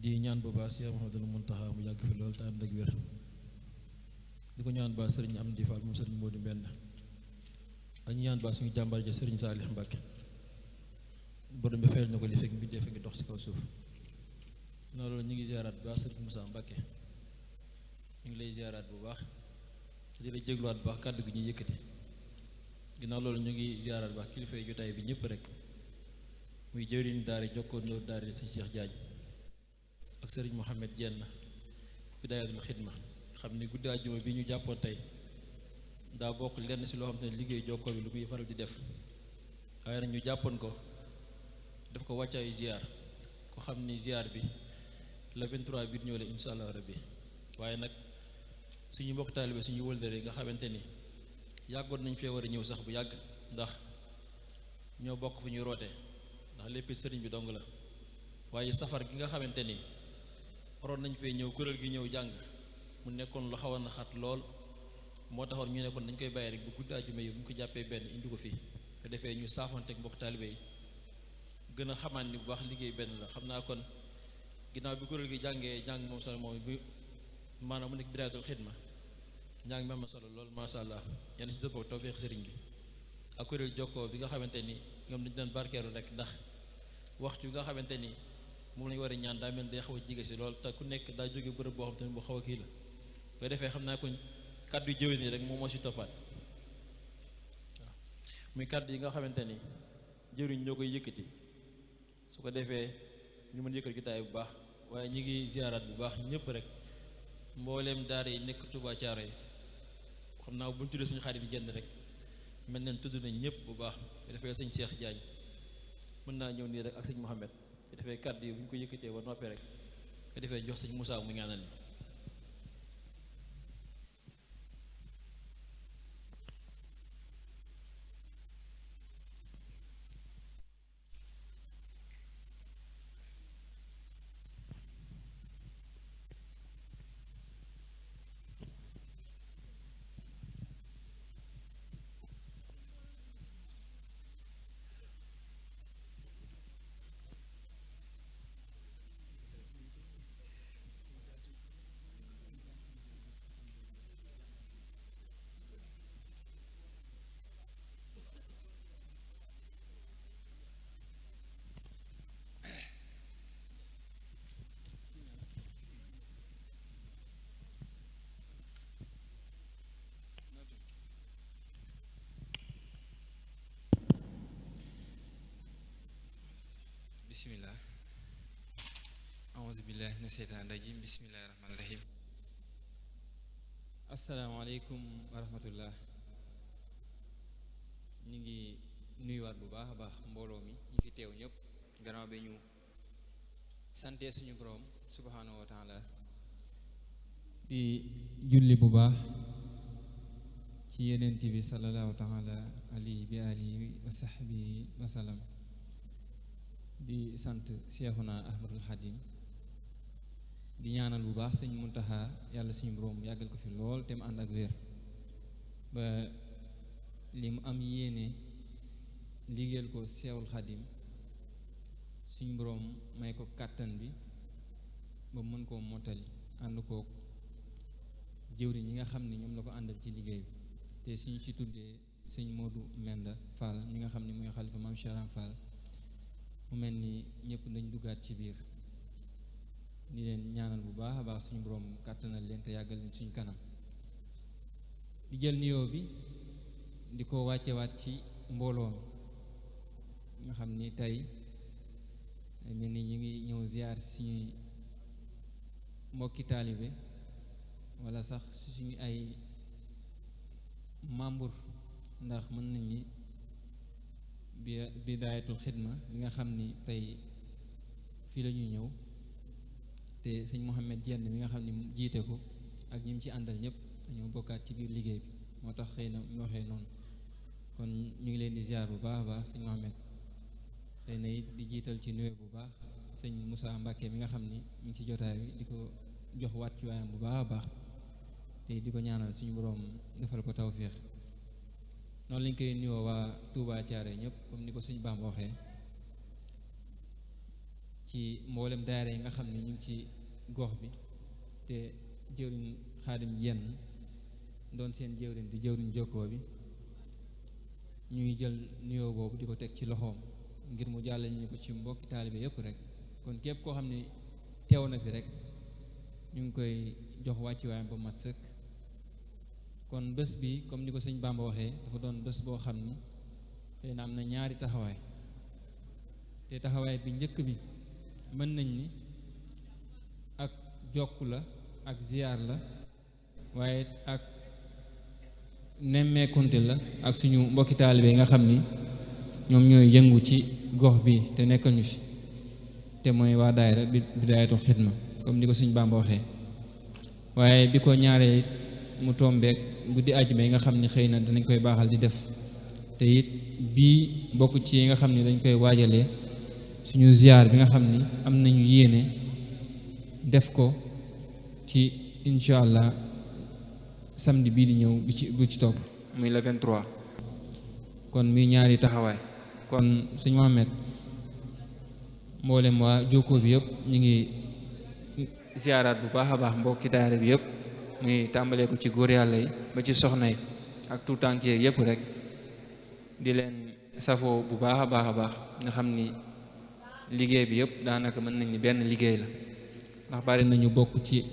di ñaan bu baax Cheikh Mouhamadoul Mountakha mu yàgg fi loolu te ànd ak wér di ko ñaan baax sëriñ Amdi Fall moom sëriñ Modou Mbenn ak ñaan baax suñu jàmbaar ja sëriñ Saalix Mbàkke borom bi fayal na ko li fekk mbindee fi ngi dox si kaw suuf noonu loolu ñu ngi ziaraat bu baax sëriñ Moussa Mbàkke ñu ngi lay ziaraat bu baax di la jégluwaat bu baax kàddu gi ñuy yëkkati ginnaaw loolu ñu ngi ziaraat bu baax kilifa yi jotaay bi ñëpp rek muy jëwriñ daari jokkoondoo daari sëñ Cheikh Diagne ak sëriñ Mohamed Jenn Bidaayatul Xidma xam ni guddi àjjuma bi ñu jàppoon tey daa bokk lenn si loo xam te ne liggéey jokkoo bi lu muy faral di def waaye nag ñu jàppoon ko def ko wàccaayu ziar ko xam ni ziar bi le 23 biir ñëw la insha allah rabbi waaye nag suñu mbokk taalibe suñu wëldëre nga xamante ni yàggoon nañ fee war a ñëw sax bu yàgg ndax ñoo bokk fu ñuy roote ndax lépp sëriñ bi dong la waaye safar gi nga xamante ni waroon nañ fee ñëw kuréel gi ñëw jàng mu nekkoon lu xawoon na xat lool moo taxoon ñu nekkoon dañ koy bàyyi rek bu guddi àjjuma yi bu ñu ko jàppee benn indi ko fii te defee ñu saafanteeg mbokk taalibe yi gën a xamaan ni bu baax liggéey benn la xam naa kon ginnaaw bi kuréel gi jàngee jàng moom solo moom bi maanaam mu nekk Bidaayatul Xidma njàng mi am na solo lool macha allah yenn ci dëppoo tawfeex sëriñ bi ak kuréel jokkoo bi nga xamante ni ñoom dañu doon barkeeru rek ndax waxtu bi nga xamante ni moom lañu war a ñaan daa mel day xaw a jige si lool te ku nekk daa jóge bërëb boo xam te ne bu xaw a kii la koy defee xam naa ko kàddu yu jëwén yi rek moom moo si toppaat waaw muy kàddu yi nga xamante ni jëwriñ ñoo koy yëkkati su ko defee ñu mën yëkkati gitaay bu baax waaye ñi ngi ziaraat bu baax ñëpp rek mbooleem daara yi nekk Touba Thiaroye yi xam naa bu ñu tuddee suñu xarit bi jënd rek mel nañ tudd nañ ñëpp bu baax ko defee sëñ Cheikh Diagne mën naa ñëw nii rek ak sëñ Mohamed ko defee kàddu yi bu ñu ko yëkkatee ba noppee rek ko defee jox sëñ Moussa mu ñaanal ni bismillah aouzubillahi mina sheytaani rajim bismillahi rahmaani rahim asalaamaaleykum wa rahmatullah ñu ngi nuyuwaat bu baax a baax mbooloo mi ñi fi teew ñëpp gannaaw bi ñu sante suñu borom subhaanahu wa taala di julli bu baax ci yenent bi sallallahu taala alayhi bi alihi wa sahbihi wa sallam di sant Seexuna Ahmadul Xadim di ñaanal bu baax sëñ Muntaxa yàlla suñu borom yàggal ko fi lool te mu ànd ak wér ba li mu am yéene liggéeyal ko Seexul Xadim suñu borom may ko kàttan bi ba mën koo mottali ànd kook jëwriñ ñi nga xam ni ñoom la ko àndal ci liggéey bi te suñu ci tuddee sëñ Modou Menda Fall ñi nga xam ni mooy xalifa Maam Charan Fall mu mel ni ñëpp dañ duggaat ci biir di leen ñaanal bu baax a baax suñu borom kàttanal leen te yàggal leen suñu kanam di jël nuyoo bi di ko wàccewaat ci mbooloo mi nga xam ni tey mel ni ñu ngi ñëw ziar suñuy mbokki taalibe wala sax suñu ay membre ndax mën nañ ni Bidaayatul Xidma bi nga xam ni tey fii la ñuy ñëw te sëñ Mohamed Jenn mi nga xam ni jiite ko ak ñi mu ci àndal ñëpp dañoo bokkaat ci biir liggéey bi moo tax xëy na ñu waxee noonu kon ñu ngi leen di ziar bu baax a baax sëñ Mohamed xëy na it di jiital ci nuyoo bu baax sëñ Moussa Mbacke mi nga xam ni mi ngi ci jotaay bi di ko jox waat ci waayam bu baax a baax te di ko ñaanal suñu boroom defal ko tawféex noonu lañ koy nuyoo waa Touba Thiaroye ñëpp comme ni ko sëñ Bamba waxee ci mboolem daayira yi nga xam ne ñu ngi ci gox bi te jëwriñ Xaadim Jenn doon seen jëwriñ di jëwriñ jokkoo bi ñuy jël nuyoo boobu di ko teg ci loxoom ngir mu jàllale ñu ko ci mbokki taalibe yépp rek kon képp koo xam ne teew na fi rek ñu ngi koy jox wàccuwaayam ba mat sëkk kon bés bi comme ni ko sëñ Bamba waxee dafa doon bés boo xam ni xëy na am na ñaari taxawaay te taxawaay bi njëkk bi mën nañ ni ak jokku la ak ziyaar la waaye ak nemmeekunte la ak suñu mbokki taalibe yi nga xam ni ñoom ñooy yëngu ci gox bi te nekkal ñu fi te mooy waa daayira Bidaayatul Xidma comme ni ko sëñ Bamba waxee waaye bi ko ñaaree mu tombeek guddi àjjuma yi nga xam ni xëy na danañ koy baaxal di def te it bii bokk ci yi nga xam ni dañ koy waajalee suñu ziyaar bi nga xam ni am nañu yéene def ko ci incha allah samedi bii di ñëw bu ci topp muy le 23 kon muy ñaari taxawaay kon sëñ Mohamed mboolem waa jokkoo bi yëpp ñu ngi ziyaaraat bu baax a baax mbokki daara bi yëpp muy tàmbalee ko ci góor yàlla yi ba ci soxna yi ak tout tànk yëpp rek di leen safoo bu baax a baax a baax nga xam ni liggéey bi yëpp daanaka mën nañ ni benn liggéey la ndax bari nañu bokk ci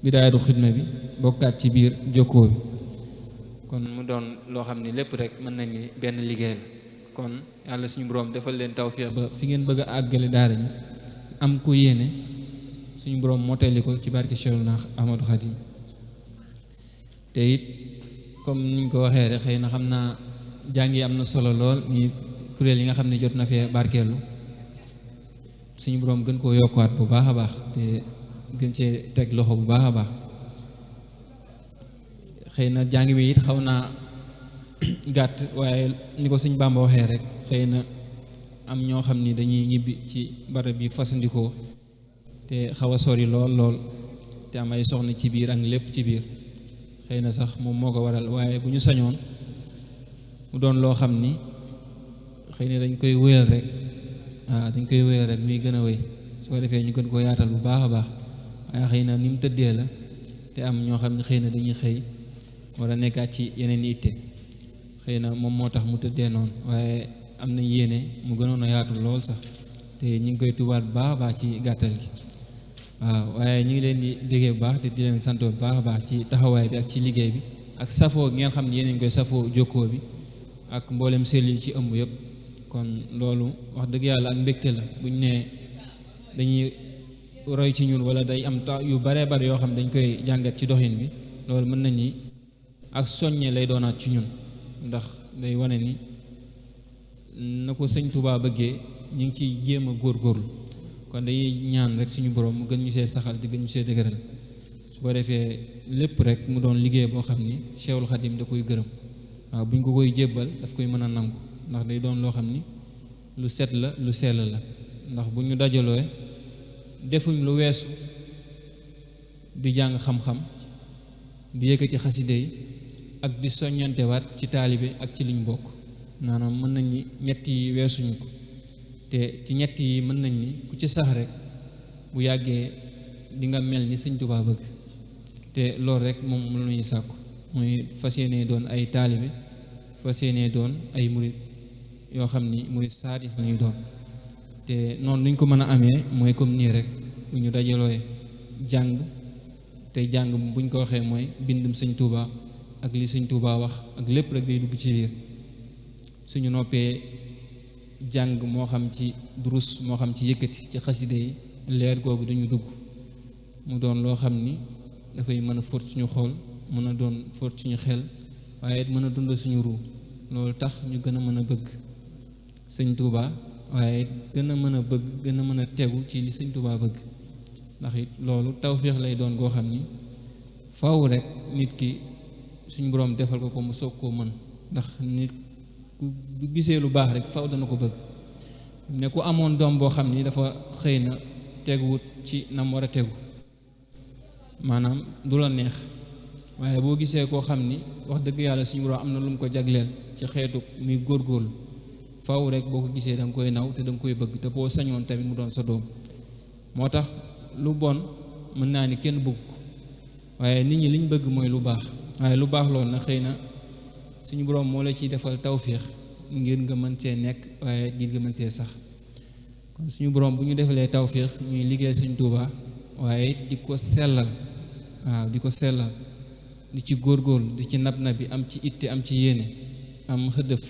Bidaayatul Xidma bi bokkaat ci biir jokkoo bi kon mu doon loo xam ni lépp rek mën nañ ni benn liggéey la kon yàlla suñu boroom defal leen tawfiix ba fi ngeen bëgg a àggale daara ñi am ko yéene suñu boroom mottali ko ci barke Cheikhuna Ahmadou Khadim te it comme niñ ko waxee rek xëy na xam naa jàng yi am na solo lool ni kuréel yi nga xam ne jot na fee barkeelu suñu boroom gën koo yokkuwaat bu baax a baax te gën cee teg loxo bu baax a baax xëy na jàng mi it xaw naa gàtt waaye ni ko sëñ Bamba waxee rek xëy na am ñoo xam ni dañuy ñibbi ci barab bi fasandikoo te xaw a sori lool te am ay soxna ci biir ak lépp ci biir xëy na sax moom moo ko waral waaye bu ñu sañoon mu doon loo xam ni xëy na dañ koy wéyal rek dañ koy wéyal rek muy gën a wéy su ko defee ñu gën koo yaatal bu baax a baax waaye xëy na ni mu tëddee la te am ñoo xam ne xëy na dañuy xëy war a nekkaat ci yeneen itte xëy na moom moo tax mu tëddee noonu waaye am na yéene mu gënoon a yaatu lool sax te ñu ngi koy tubaat bu baax a baax ci gàttal gi waaw waaye ñu ngi leen di bégee bu baax te di leen sant bu baax a baax ci taxawaay bi ak ci liggéey bi ak safoo gi ngeen xam ne yéen koy safoo jokkoo bi ak mboolem sel yi ci ëmb yëpp kon loolu wax dëgg yàlla ak mbégte la buñ nee dañuy roy ci ñun wala day am yu baree bari yoo xam ne dañ koy jàngat ci doxin bi loolu mën nañ ni ak soññe lay doonaat ci ñun ndax day wane ni na ko sëñ Touba bëggee ñu ngi ciy jéem a góorgóorlu kon dañuy ñaan rek suñu borom mu gën ñu see saxal di gën ñu see dëgëral su ko defee lépp rek mu doon liggéey boo xam ni Cheikhul Khadim da koy gërëm waaw buñ ko koy jébbal daf koy mën a nangu ndax day doon loo xam ni lu set la lu sell la ndax bu ñu dajaloo defuñ lu weesu di jàng xam-xam di yëkkati xaside yi ak di soññantewaat ci taalibe ak ci liñ bokk maanaam mën nañ ni ñett yi weesuñu ko te ci ñett yi mën nañ ni ku ci sax rek bu yàggee di nga mel ni sëñ Tuubaa bëgg te loolu rek moom la ñuy sàkku mooy fas yéenee doon ay taalibe fas yéenee doon ay murit yoo xam ni murit saadix lañuy doon te noonu luñ ko mën a amee mooy comme nii rek bu ñu dajalooy jàng te jàng buñ ko waxee mooy bindum sëñ Tuubaa ak li sëñ Tuubaa wax ak lépp rek day dugg ci biir suñu noppee jàng moo xam ci durus moo xam ci yëkkati ci xaside yi leer googu dañu dugg mu doon loo xam ni dafay mën a fóot suñu xol mën a doon fóot suñu xel waaye mën a dund suñu ruu loolu tax ñu gën a mën a bëgg sëñ Tuubaa waaye gën a mën a bëgg gën a mën a tegu ci li sëñ Tuubaa bëgg ndax it loolu tawféex lay doon goo xam ni faaw rek nit ki suñu boroom defal ko mu soog koo mën ndax nit ku gisee lu baax rek faaw dana ko bëgg ne ku amoon doom boo xam ni dafa xëy na teguwut ci nam war a tegu maanaam du la neex waaye boo gisee koo xam ni wax dëgg yàlla suñu boroom am na lu mu ko jagleel ci xeetu muy góorgóorlu faw rek boo ko gisee da nga koy naw te da nga koy bëgg te boo sañoon tamit mu doon sa doom moo tax lu bon mën naa ni kenn bëgg ko waaye nit ñi liñ bëgg mooy lu baax waaye lu baax loolu nag xëy na suñu borom moo la ciy defal tawfiix ngir nga mën see nekk waaye ngir nga mën see sax kon suñu borom bu ñu defalee tawfiix ñuy liggéey suñu Tuubaa waaye di ko sellal waaw di ko sellal di ci góorgóorlu di ci nab bi am ci itte am ci yéene am xëdëf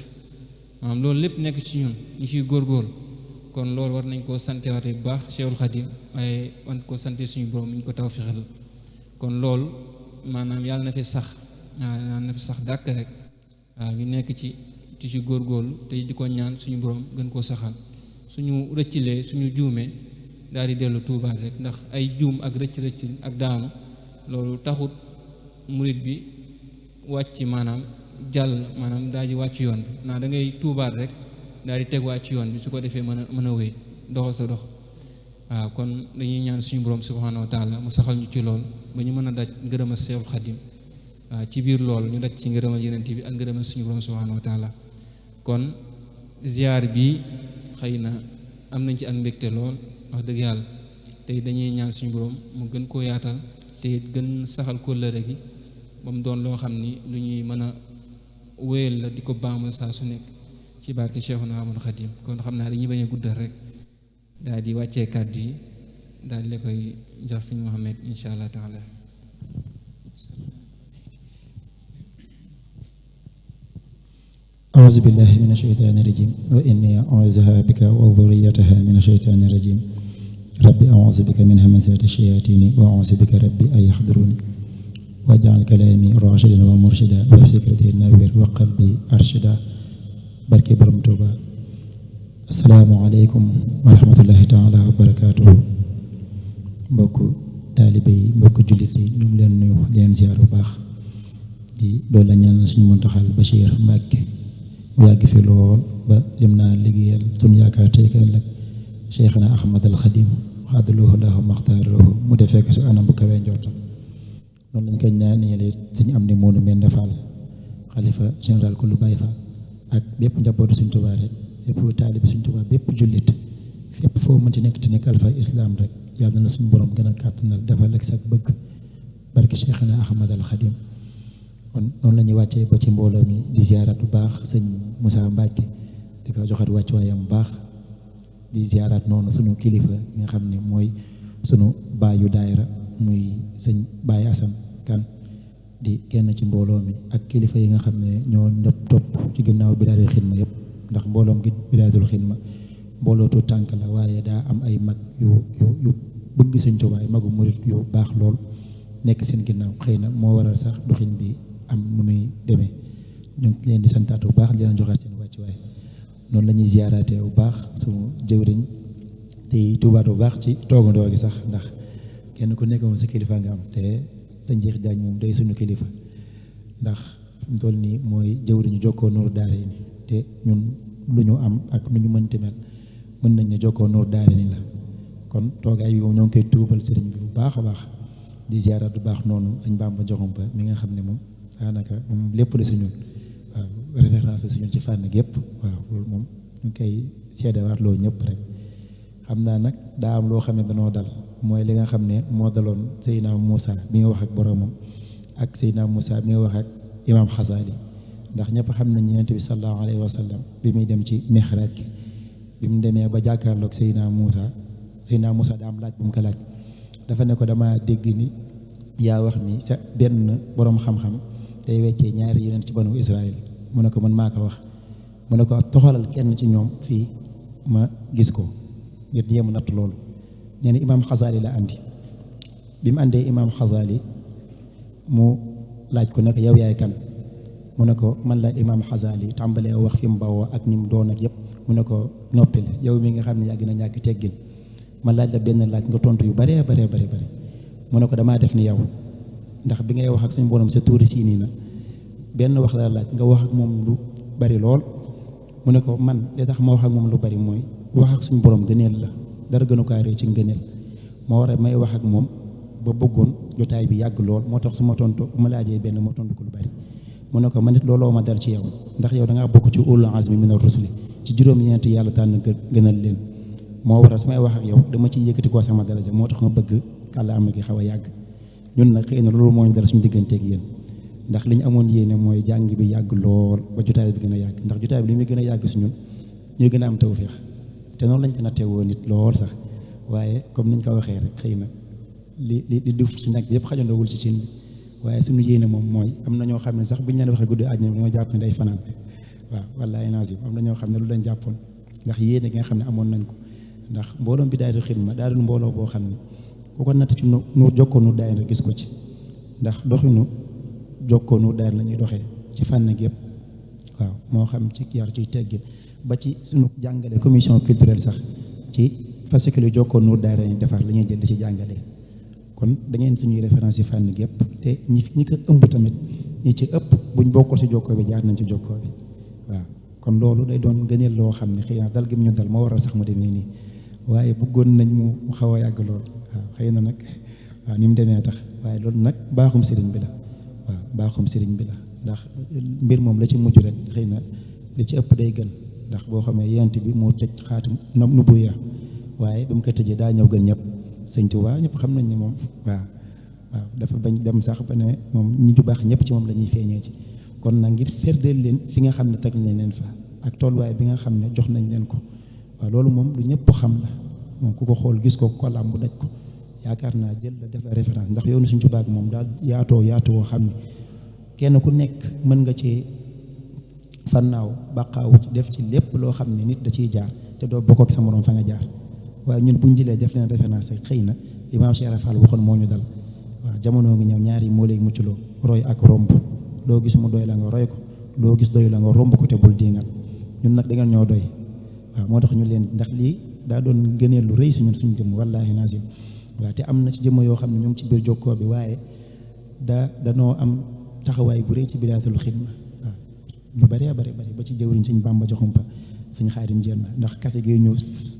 maanaam loolu lépp nekk ci ñun ñu ciy góorgóorlu kon loolu war nañ koo sante waate bu baax Cheikhul Khadim waaye war koo sante suñu borom ñu ko tawfiixal kon loolu maanaam yàlla na fi sax waaw yàlla na fi sax dàkk rek waaw ñu nekk ci góorgóorlu te di ko ñaan suñu borom gën koo saxal suñu rëccilee suñu juumee daal di dellu tuubaat rek ndax ay juum ak rëcc ak daanu loolu taxut murit bi wàcc maanaam jàll maanaam daal di wàcc yoon bi da ngay tuubaat rek daal di teg wàcc yoon bi su ko defee mën a wéy doxal sa dox waaw kon dañuy ñaan suñu borom subhanahu wa taala mu saxal ñu ci lool ba ñu mën a daj ngërëmal Seexul Xadim waaw ci biir loolu ñu daj ci ngërëmal Yonent bi ak ngërëmal suñu borom subhanahu wa taala kon ziar bi xëy na am nañ ci ak mbégte lool wax dëgg yàlla tey dañuy ñaan suñu borom mu gën koo yaatal te gën saxal kóllëre gi ba mu doon loo xam ni lu ñuy mën a wéyal la di ko baamal saa su nekk ci barke Cheikhuna Ahmadou Khadim kon xam naa dañuy bañ a guddal rek daal di wàccee kàddu yi daal di la koy jox sëñ Mohamed insha allah taala أعوذ بالله من الشيطان الرجيم وإني أعوذها بك وذريتها من الشيطان الرجيم ربي أعوذ بك من همزات الشياطين وأعوذ بك ربي أن يحضروني واجعل كلامي راشدا ومرشدا وفكرتي نوير وقلبي أرشدا barke borom Tuuba asalaamaaleykum wa rahmatullahi taala wa barakaatuhu mbokku taalibe yi mbokku jullit yi ñu ngi leen nuyu di leen ziar bu baax di loolu la ñaanal suñu Muntaxal Bachir Mbàkke mu yàgg fi lool ba lim naa liggéeyal suñu yaakaar tey ka ëllëg Cheikhna Ahmad al Xadim xaadalahu lahu maxtaarahu mu defee ko su anam bu kawee njortam noonu lañ koy ñaanee suñu am ni moonu Mbend Fall xalifa général ku lu Baay Fall ak bépp njabootu suñ Tuubaa rek bépp taalibi suñ Tuubaa bépp jullit fépp foo mënti nekk te nekk alfa islam rek yàlla na suñu borom gën a kàttanal defal ak sag bëgg barke Cheikhna Ahmad al Xadim kon noonu la ñuy wàccee ba ci mbooloo mi di ziarat bu baax sëñ Moussa Mbacke di ko joxat wàcc waayam bu baax di ziarat noonu sunu kilifa nga xam ne mooy sunu baayu daayira muy sëñ Baye Assane Kane di kenn ci mbooloo mi ak kilifa yi nga xam ne ñoo ndëpp topp ci ginnaaw Bidaayatul Xidma yëpp ndax mbooloom gi Bidaayatul Xidma mbooloo tu tànk la waaye daa am ay mag yu bëgg Sëñ Tuubaa magu murit yu baax lool nekk seen ginnaaw xëy na moo waral sax doxin bi am nu muy demee ñu ngi leen di santaat bu baax di leen joxaat seen wàccuwaay noonu la ñuy ziyaaraatee bu baax suñu jëwriñ te tuubaat bu baax ci toogandoo gi sax ndax kenn ku nekk moom sa kilifa nga am te sëñ Jeex Jaañ moom day suñu kilifa ndax fi mu toll nii mooy jëwriñu Jokkoo Nuuru Daarayni te ñun lu ñu am ak lu ñu mënti mel mën nañ ne Jokkoo Nuuru Daarayni la kon toogaay bi moom ñoo ngi koy tuubal sëriñ bi bu baax a baax di ziyaaraat bu baax noonu sëñ Bamba Joxumpa mi nga xam ne moom daanaka moom lépp la suñu waaw référence suñu ci fànn gépp waaw loolu moom ñu ngi koy seedewaat loo ñëpp rek xam naa nag daa am loo xam ne danoo dal mooy li nga xam ne moo daloon Seydina Moussa bi nga wax ak boromam ak Seydina Moussa bi nga wax ak Imam Xasaali ndax ñëpp xam nañ Yonent bi sallallahu alayhi wa sallam bi muy dem ci mixraaj gi bi mu demee ba jàkkaarloog Seydina Moussa daa am laaj bu mu ko laaj dafa ne ko dama dégg ni yaa wax ni sa benn borom xam-xam day weccee ñaari yeneen ci banu Israël mu ne ko man maa ko wax mu ne ko toxalal kenn ci ñoom fii ma gis ko ngir yéemu natt loolu nee na Imam Xasaali la andi bi mu àndee Imam Xasaali mu laaj ko ne ko yow yaay kan mu ne ko man la Imam Xasaali tàmbalee wax fi mu bawoo ak ni mu doon ak yëpp mu ne ko noppil yow mi nga xam ne yaa gën a ñàkk teggin ma laaj la benn laaj nga tontu yu bare mu ne ko damaa def ni yow ndax bi ngay wax ak suñu borom sa tuuri siini na benn wax la laaj nga wax ak moom lu bari lool mu ne ko man li tax ma wax ak moom lu bari mooy wax ak suñu borom gëneel la dara gënu kaa rëy ci ngëneel moo war a may wax ak moom ba bëggoon jotaay bi yàgg lool moo tax su ma tontu bu ma laajee benn ma tontu ko lu bari mu ne ko man it looloo ma dal ci yow ndax yow da ngaa bokk ci ulul azmi mina rusuli ci juróom-ñeent yàlla tànn gënal leen moo waral su may wax ak yow dama ciy yëkkati koo sama daraja moo tax ma bëgg kàllaama gi xaw a yàgg ñun nag xëy na loolu moo ñu dal suñu digganteeg yéen ndax li ñu amoon yéene mooy jàng bi yàgg lool ba jotaay bi gën a yàgg ndax jotaay bi li muy gën a yàgg si ñun ñooy gën a am tawféex te noonu lañ ko nattee woon nit lool sax waaye comme niñ ko waxee rek xëy na li duf si nag yëpp xajandoowul si cin bi waaye suñu yéene moom mooy am na ñoo xam ne sax bu ñu leen waxee guddi àjjana ñoo jàpp ne day fanaan waaw wallaahi naazim am na ñoo xam ne lu lañ jàppoon ndax yéene gi nga xam ne amoon nañ ko ndax mbooloom bi daayira xidma daa doon mbooloo boo xam ne ku ko natt ci nu jokkoo nu daayira gis ko ci ndax doxinu jokkoo nu daayira la ñuy doxee ci fànn gi yëpp waaw moo xam ci yar ciy teggin ba ci suñu jàngale commission culturelle sax ci fascicule jokkoo nu daayira ñu defar la ñuy jël di ci jàngale kon da ngeen suñuy référence yi fànn gi yëpp te ñi ko ëmb tamit ñi ci ëpp buñ bokkul ci jokkoo bi jaar nañ ci jokkoo bi waaw kon loolu day doon gëneel loo xam ne xëy na dal gi mu ñu dal moo waral sax mu demee nii waaye bëggoon nañ mu xaw a yàgg lool waaw xëy na nag waaw ni mu demee tax waaye loolu nag baaxum sëriñ bi la waaw baaxum sëriñ bi la ndax mbir moom la ci mujj rek xëy na li ci ëpp day gën ndax boo xamee yent bi moo tëj xaatum nu buya waaye ba mu ko tëjee daa ñëw gën ñëpp sëñ Tuubaa ñëpp xam nañ ne moom waaw dafa bañ dem sax ba ne moom ñi ju baax ñëpp ci moom la ñuy feeñee ci kon nag ngir ferdeel leen fi nga xam ne teg nañ leen fa ak tolluwaay bi nga xam ne jox nañ leen ko waaw loolu moom lu ñëpp xam la moom ku ko xool gis ko ko làmb daj ko yaakaar naa jël la def la référence ndax yoonu Sëñ Tuubaa moom daal yaatu woo xam ne kenn ku nekk mën nga ci fannaaw baqaawu ci def ci lépp loo xam ne nit da ciy jaar te doo bokk ak sa morom fa nga jaar waaye ñun buñ jëlee def leen référence xëy na Imaam Cheikh Fall waxoon moo ñu dal waaw jamono ngi ñëw ñaari moo lay muccloo roy ak romb loo gis mu doy la nga roy ko loo gis doy la nga romb ko te bul diingal ñun nag da ngeen ñoo doy waaw moo tax ñu leen ndax lii daa doon gëneel lu rëy si ñun suñu jëmm wallaahi naazim waaw te am na ci jëmm yoo xam ne ñu ngi ci biir jokkoo bi waaye danoo am taxawaay bu rëy ci bidaatul xidma waaw ñu bëree bëri ba ci jëwriñ sëñ Bàmba Joxumpa sëñ Xaadim Jenn ndax café gi ñu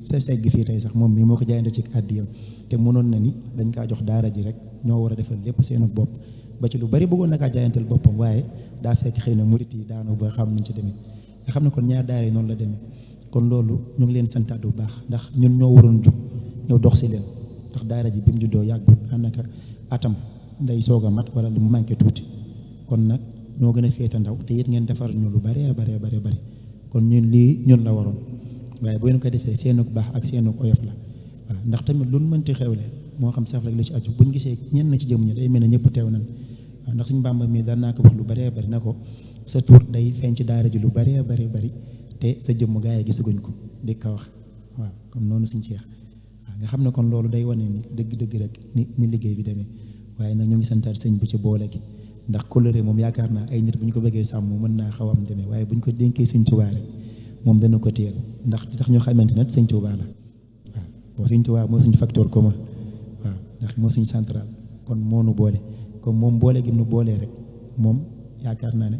segg fii tey sax moom mii moo ko jaayante ci àddiyam te mënoon na ni dañ kaa jox daara ji rek ñoo war a defal lépp seenu bopp ba ci lu bari bëggoon na kaa jaayantal boppam waaye daa fekk xëy na murit yi daanu ba xam nañ ci demee nga xam ne kon ñaar daara yi noonu la demee kon loolu ñu ngi leen santaat bu baax ndax ñun ñoo waroon jug ñëw dox si leen ndax daara ji bi mu juddoo yàggul daanaka atam nday soog a mat wala lu mu manqué tuuti kon nag ñoo gën a féete ndaw te it ngeen defar ñu lu bari kon ñun lii ñun la waroon waaye bu ngeen ko defee seenug baax ak seenug oyof la waaw ndax tamit lu nu mënti xewle moo xam saf rek la ci aju buñ gisee ñenn ci jëm ñi day mel ne ñëpp teew nañ waaw ndax suñu Bàmba mii daan naa ko wax lu bëree bëri na ko sa tur day feeñ ci daara ji lu bëree bëri te sa jëmm gaa yi gisaguñ ko di ko wax waaw comme noonu suñ Seex waaw nga xam ne kon loolu day wane ni dëgg rek ni liggéey bi demee waaye nag ñu ngi santaat sëñ bi ci boole gi ndax kóllëre moom yaakaar naa ay nit bu ñu ko bëggee sàmm mën naa xaw am demee waaye bu ñu ko dénkee sëñ Tuubaa rek moom dana ko téyel ndax li tax ñu xamante ne sëñ Tuubaa la waaw boo sëñ Tuubaa moo suñu facteur commun waaw ndax moo suñu central kon moo nu boole comme moom boole gi nu boolee rek moom yaakaar naa ne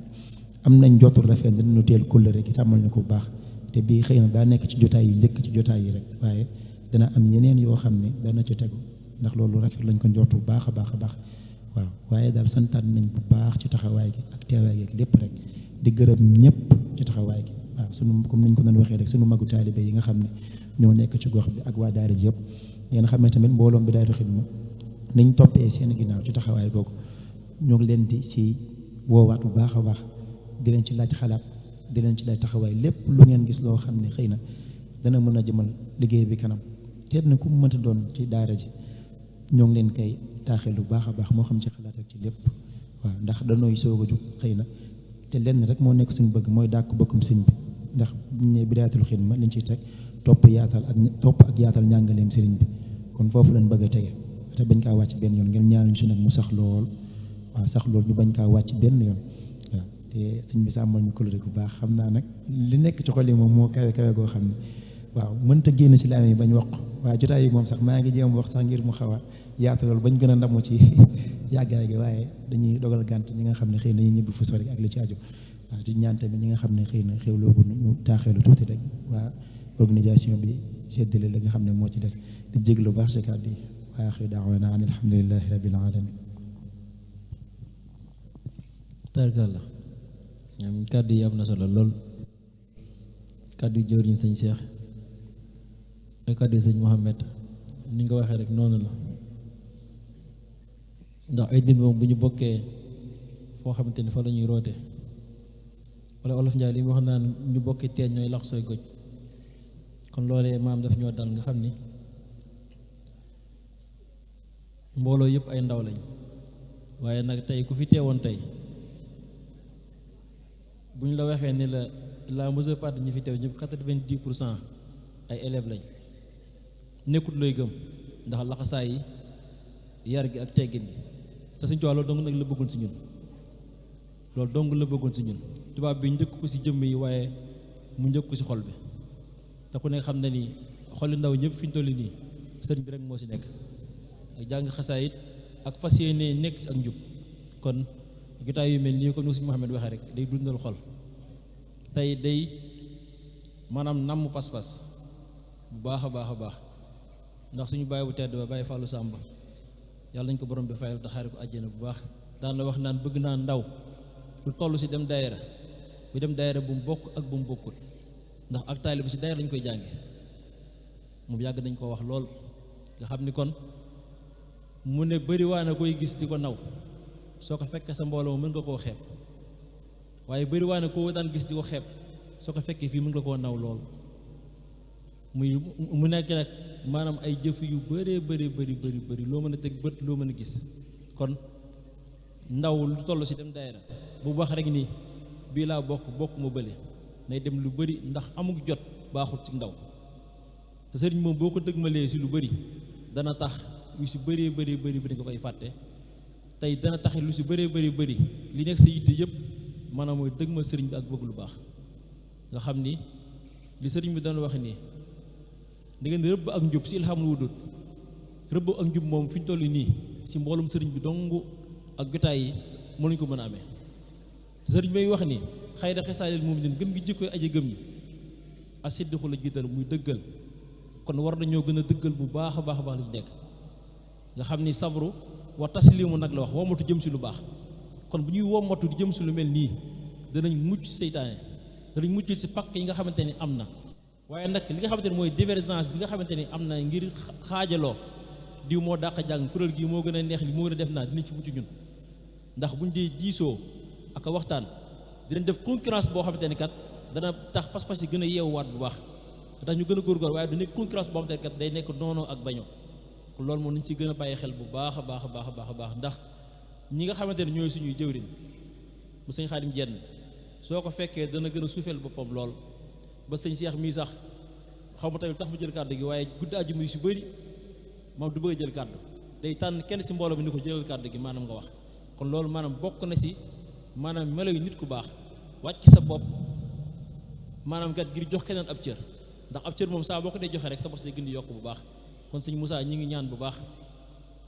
am nañ jotul rafet dinañu teel kóllëre gi sàmmal ñu ko bu baax te bii xëy na daa nekk ci jotaay yi njëkk ci jotaay yi rek waaye dana am yeneen yoo xam ne dana ci tegu ndax loolu rafet lañ ko njortu bu baax a baax waaw waaye daal santaat nañ bu baax ci taxawaay gi ak teewaay gi ak lépp rek di gërëm ñëpp ci taxawaay gi waaw sunu comme niñ ko doon waxee rek sunu magu taalibe yi nga xam ne ñoo nekk ci gox bi ak waa daara ji yëpp ngeen xam ne tamit mbooloom bi Daayira Xidma niñ toppee seen ginnaaw ci taxawaay googu ñoo ngi leen di si woowaat bu baax a baax di leen ci laaj xalaat di leen ci laaj taxawaay lépp lu ngeen gis loo xam ne xëy na dana mën a jëmal liggéey bi kanam teet na ku mu mënta doon ci daara ji ñoo ngi leen koy taaxee lu baax a baax moo xam ci xalaat ak ci lépp waaw ndax danooy soog a jug xëy na te lenn rek moo nekk suñu bëgg mooy dàkk bëkkum sëñ bi ndax buñ ne Bidaayatul Xidma liñ ciy teg topp ak yaatal njàngaleem sëriñ bi kon foofu lañ bëgg a tege te bañ kaa wàcc benn yoon ngeen ñaanal ñu si nag mu sax lool waaw sax lool ñu bañ kaa wàcc benn yoon waaw te sëñ bi sàmmal ñu kóllëre bu baax xam naa nag li nekk ci xol yi moom moo kawe goo xam ne waaw mënta génn si laam yi bañ wax waaye jotaay yi moom sax maa ngi jéem wax sax ngir mu xaw a yaatu lool bañ gën a ndamu ci yàggaay gi waaye dañuy dogal gànt ñi nga xam ne xëy na ñu ñibbi fu sori ak li ci aju waaw di ñaan tamit ñi nga xam ne xëy na xewloogu ñu taaxeelu tuuti rek waa organisation bi seddale la nga xam ne moo ci des di jéglu baax ci kàddu yi wa axiru daawaana an alhamdulillahi rabbil alamin tarkalla ñoom kàddu yi am na solo lool kàddu jëwriñ sëñ Cheikh ak kàddu sëñ Mohamed ni nga waxee rek noonu la ndax ay nit moom bu ñu bokkee foo xamante ni fa la ñuy roote wala olof Njaay li mu wax naan ñu bokki teen ñooy lax sooy goj kon loolee maam daf ñoo dal nga xam ni mbooloo yëpp ay ndaw lañ waaye nag tey ku fi teewoon tey bu ñu la waxee ni la majeure partie ñi fi teew ñëpp 90% ay élèves lañ nekkut looy gëm ndax laxasaay yi yar gi ak teggin gi te suñ tubaab loolu dong nag la bëggoon si ñun loolu dong la bëggoon si ñun tubaab bi njëkk ko si jëmm yi waaye mu njëkk ko si xol bi te ku ne xam na ni xoli ndaw ñëpp fi ñu toll nii sëriñ bi rek moo si nekk ak jàng xasaayit ak fas yéene nekk ak njub kon jotaay yu mel nii comme ni ko suñu Mouhamed waxee rek day dundal xol tey day maanaam namm pas-pas bu baax a baax a baax ndax suñu bàyyi bu tedd ba bàyyi Fallou Samba yàlla nañ ko borom bi fayal te xaare ko àjjana bu baax daan la wax naan bëgg naa ndaw lu toll si dem daayira bu dem daayira bu mu bokk ak bu mu bokkut ndax ak taalibe bi si daayira lañ koy jànge moom yàgg nañ koo wax lool nga xam ni kon mu ne bëri waa na koy gis di ko naw soo ko fekkee sa mbooloo mën nga koo xeeb waaye bëri waa na koo daan gis di ko xeeb soo ko fekkee fii mën nga koo naw lool mu nekk nag maanaam ay jëf yu bëree bëri loo mën a teg bët loo mën a gis kon ndaw lu toll si dem daayira bu wax rek ni bii laa bokk ma bële nay dem lu bëri ndax amuk jot baaxut ci ndaw te sëriñ moom boo ko dëgmalee si lu bëri dana tax yu si bëree bëri nga koy fàtte tey dana tax lu si bëree bëri li nekk sa yitte yëpp maanaam mooy dëgmal sëriñ bi ak bëgg lu baax nga xam ni li sëriñ bi doon wax nii da ngeen rëbb ak njub si ilhamul wudud rëbb ak njub moom fi ñu toll nii si mboolum sëriñ bi dong ak jotaay yi mënuñ ko mën a amee sëriñ bay wax ni xayra xisaalil mu'miniin gën gi jikkoy aji gëm ñi asiddiqu la jiital muy dëggal kon war nañoo gën a dëggal bu baax a baax a baax li ci nekk nga xam ni sabru wa taslimu nag la wax womatu jëm si lu baax kon bu ñuy womatu di jëm si lu mel nii danañ mucc seytaane danañ mucc si pakk yi nga xamante ni am na waaye nag li nga xamante ni mooy divergence bi nga xamante ni am na ngir xaajaloo diw moo dàq jàng kuréel gii moo gën a neex li moo gën a def naa dinañ ci mucc ñun ndax buñ dee diisoo ak waxtaan dinañ def concurrence boo xamante ni kat dana tax pas-pas yi gën a yeewuwaat bu baax tax ñu gën a góorgóor waaye du nekk concurrence boo xamante ni kat day nekk noonoo ak bañoo kon loolu moom nañ ci gën a bàyyi xel bu baax a baax a baax a baax a baax ndax ñi nga xamante ne ñooy suñuy jëwriñ bu sëñ Xaadim Jenn soo ko fekkee dana gën a suufeel boppam lool ba sëñ Cheikh mii sax xaw ma tamit tax mu jël kàddu gi waaye guddi àjjuma yu si bëri moom du bëgg a jël kàddu day tànn kenn si mbooloo mi ni ko jëlal kàddu gi maanaam nga wax kon loolu maanaam bokk na si maanaam melo yu nit ku baax wàcc sa bopp maanaam kat ngir jox keneen ab cër ndax ab cër moom saa boo ko dee joxe rek sa bos day gën di yokk bu baax kon sëñ Moussa ñi ngi ñaan bu baax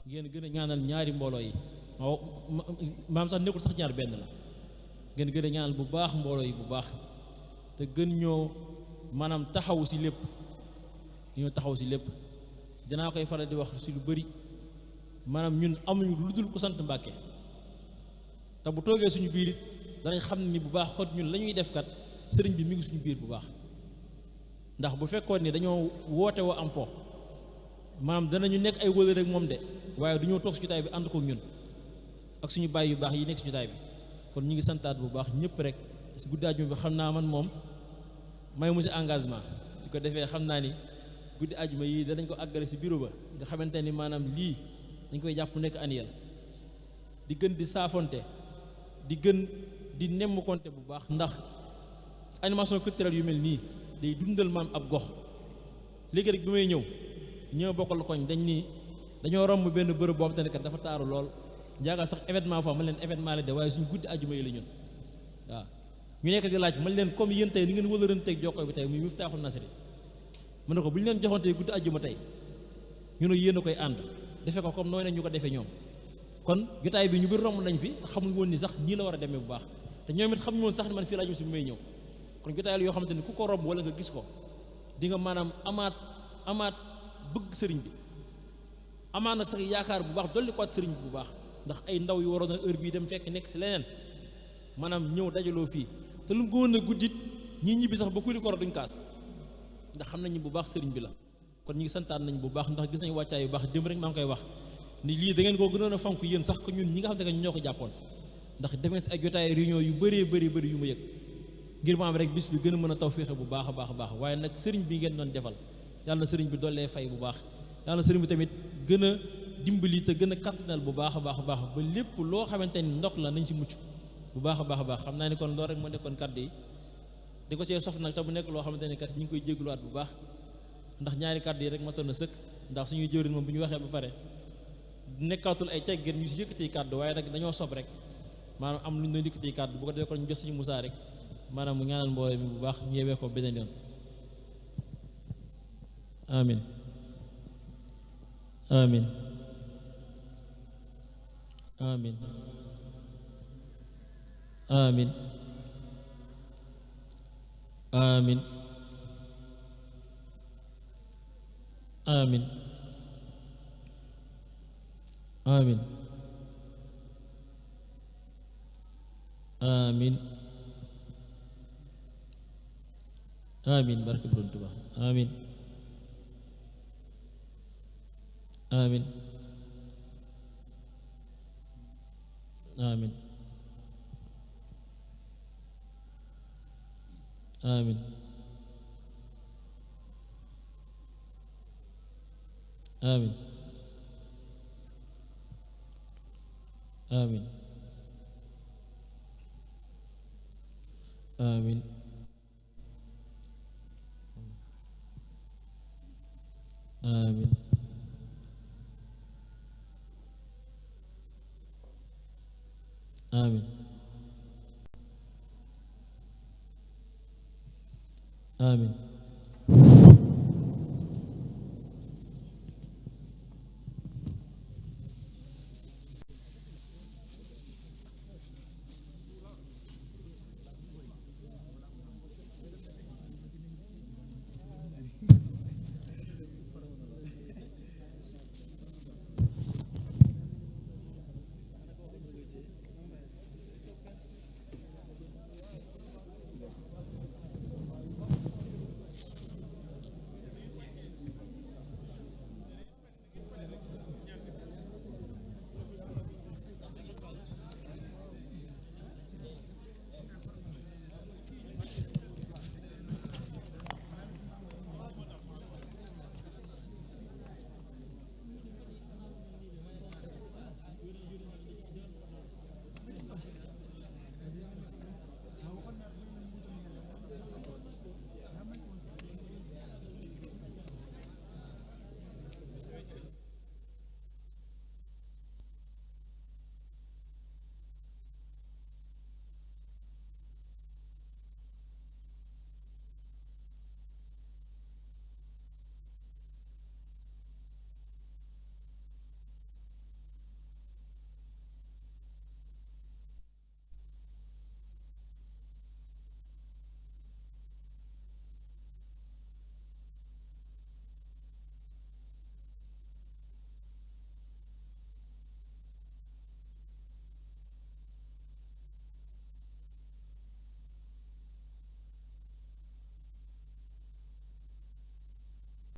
ngeen gën a ñaanal ñaari mbooloo yi maam sax nekkul sax ñaar benn la ngeen gën a ñaanal bu baax mbooloo yi bu baax te gën ñoo maanaam taxawu si lépp ñoo taxaw si lépp dinaa koy faral di wax si lu bëri maanaam ñun amuñu lu dul ko sant Mbàkke te bu toogee suñu biir it danañ xam ne ni bu baax kon ñun la ñuy def kat sëriñ bi mi ngi suñu biir bu baax ndax bu fekkoon ni dañoo woote woo am po maanaam danañu nekk ay wóole rek moom de waaye du ñoo toog si jotaay bi ànd ko ñun ak suñu baay yu baax yi nekk si jotaay bi kon ñu ngi santaat bu baax ñëpp rek si guddi àjjuma bi xam naa man moom may mu si engagement su ko defee xam naa ni guddi àjjuma yi danañ ko àggale si bureau ba nga xamante ni maanaam lii dañ koy jàpp nekk annuel di gën di saafonte di gën di nemm konte bu baax ndax animation culturelle yu mel nii day dundal maam ab gox léegi rek bi may ñëw bokkal koñ dañoo romb benn bërëb boo xam ne kat dafa taaru lool njaagal sax événement fa man leen événement la de waaye suñu guddi àjjuma yi la ñun waaw ñu nekk di laaj man leen comme yéen tey ni ngeen wëlëranteeg jokkoo bi tey muy Miftaaxul Nasri mën na ko bu ñu leen joxoon tey guddi àjjuma tey ñu ne yéen a koy ànd defe ko comme nooy nañ ñu ko defee ñoom kon jotaay bi ñu bir romb nañ fi xamuñ woon ni sax nii la war a demee bu baax te ñoom it xamuñ woon sax ni man fii laa jëm si bi may ñëw kon jotaay la yoo xamante ni ku ko romb wala nga gis ko di nga maanaam amaat bëgg sëriñ bi amaat na sax yaakaar bu baax dolli ko at sëriñ bi bu baax ndax ay ndaw yu waroon a heure bii dem fekk nekk si leneen maanaam ñëw dajaloo fii te lu mu gënoon a guddit ñii ñibbi sax ba kuli koro duñ kaas ndax xam nañu bu baax sëriñ bi la kon ñu ngi santaan nañ bu baax ndax gis nañu wàccaay yu baax démb rek maa ngi koy wax ni lii da ngeen koo gënoon a fonk yéen sax ko ñun ñi nga xam ne ñoo ko jàppoon ndax def ngeen si ay jotaay réunion yu bëri yu ma yëg ngir ma am rek bis bi gën a mën a taw féexe bu baax a baax waaye nag sëriñ bi ngeen doon defal yàlla na sëriñ bi dollee fay bu baax yàlla na sëriñ bi tamit gën a dimbali te gën a kattanal bu baax a baax ba lépp loo xamante ni ndox la nañ si mucc bu baax a baax xam naa ni kon loolu rek moo nekkoon kàddu yi di ko see sof nag te bu nekk loo xamante ni kat ñu ngi koy jégluwaat bu baax ndax ñaari kàddu yi rek matoon na sëkk ndax suñuy jëwriñ moom bu ñu waxee ba pare nekkaatul ay teggin ñu si yëkkati kàddu waaye nag dañoo sob rek maanaam am lu ñu doon yëkkati kàddu bu ko defee kon ñu jox suñu Moussa rek maanaam mu ñaanal mbooloo mi bu baax ñu yewee ko beneen yoon amin amin amin amin amin amin amin amin amin barke Borom Tuuba amin amin amin amin amin amin amin amin amin amin